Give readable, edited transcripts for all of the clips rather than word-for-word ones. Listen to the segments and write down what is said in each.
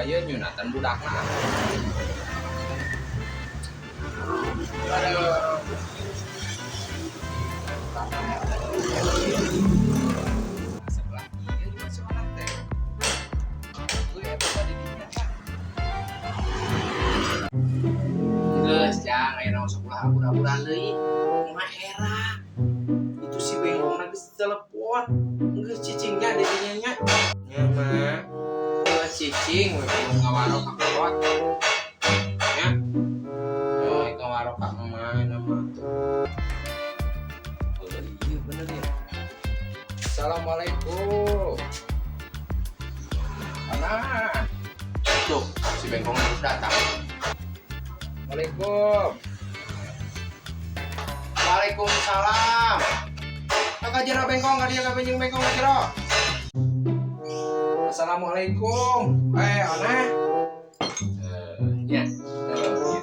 Ieu nyunatan budakna. Aduh. Sebelah ieu juga si Onah teh. Gue eta mah di dinya tah. Geus, jang aya naon sok ulah abur-aburan deui. Mah era. Itu si bengkong geus telepon. Geus cicingnya di dinya nya. Nya mah. Geus cicing we kudu ngawarok ka kolot. Nya. Oh, ngawarok ka mama nama tuh. Oh, iya bener ya. Assalamualaikum. Mana? Tuh, si bengkong harus datang. Assalamualaikum. Waalaikumsalam. Kakak jero bengkong, ka dieu ka benjing bengkong ka jero. Assalamualaikum. Eh, Ona. Eh, nya. Eh,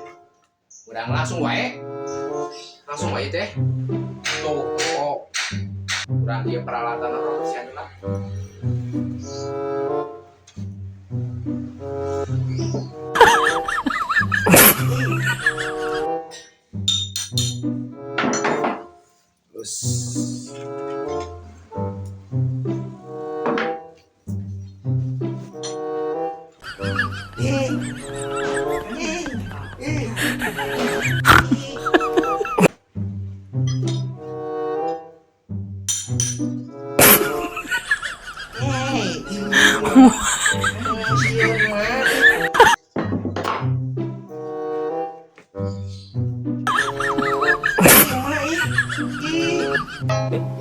urang langsung wae. Langsung wae teh. Tuh, oh. Urang ieu peralatan urang bersihan lah. Terus.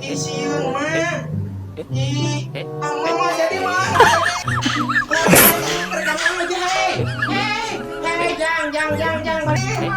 Ih, sieun mah. Ih, ah mama jadi mah. Rekaman aja, hei. Hei, hei, jang, jang, jang, jang, balik.